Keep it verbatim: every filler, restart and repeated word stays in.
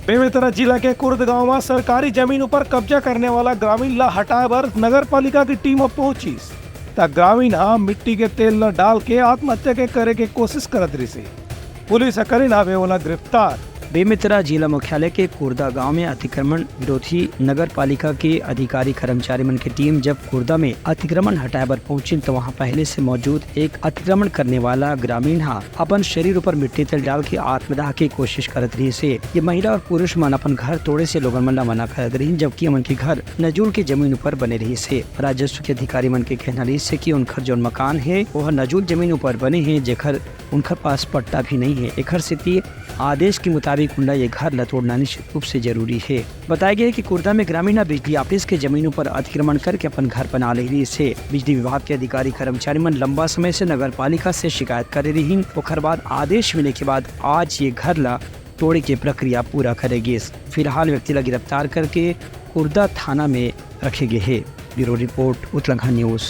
बेमेतरा जिला के कुर्द गांव म सरकारी जमीन ऊपर कब्जा करने वाला ग्रामीण ला हटाए बर नगर पालिका की टीम अब पहुंचिस, त ग्रामीण ह मिट्टी के तेल ल डाल के आत्महत्या के करे के कोशिश करत रहिसे। पुलिस ह करिन हावे ओला गिरफ्तार। बेमेतरा जिला मुख्यालय के कुर्दा गांव में अतिक्रमण विरोधी नगर पालिका के अधिकारी कर्मचारी मन के टीम जब कुर्दा में अतिक्रमण हटाए बर पहुंचिन, तो वहां पहले से मौजूद एक अतिक्रमण करने वाला ग्रामीण हा अपन शरीर ऊपर मिट्टी तेल डाल के आत्मदाह की कोशिश करत रहिसे। ये महिला और पुरुष मन अपन घर तोड़े से लोगन मन ला मना करत रहिन, जबकि ओमन के घर नजूल के जमीन ऊपर बने रहिसे। राजस्व के अधिकारी मन के कहना रहिसे कि उनकर जौन मकान हे, वह नजूल जमीन ऊपर बने हे, जेकर उनकर पास पट्टा भी नहीं है। एखर सेती आदेश के मुताबिक उनला ये घर ला तोड़ना निश्चित रूप से जरूरी है। बताया गया है कि कुर्दा में ग्रामीण ह बिजली ऑफिस के जमीन ऊपर अतिक्रमण करके अपन घर बना ले रहिसे। बिजली विभाग के अधिकारी कर्मचारी मन लंबा समय से नगर पालिका से शिकायत करे रहिन, ओखर बाद आदेश मिले के बाद आज ये घर ला तोड़े के प्रक्रिया पूरा करे गिस। फिलहाल व्यक्ति ला गिरफ्तार करके कुर्दा थाना में रखे गे हे। Bureau report, Utlangha news.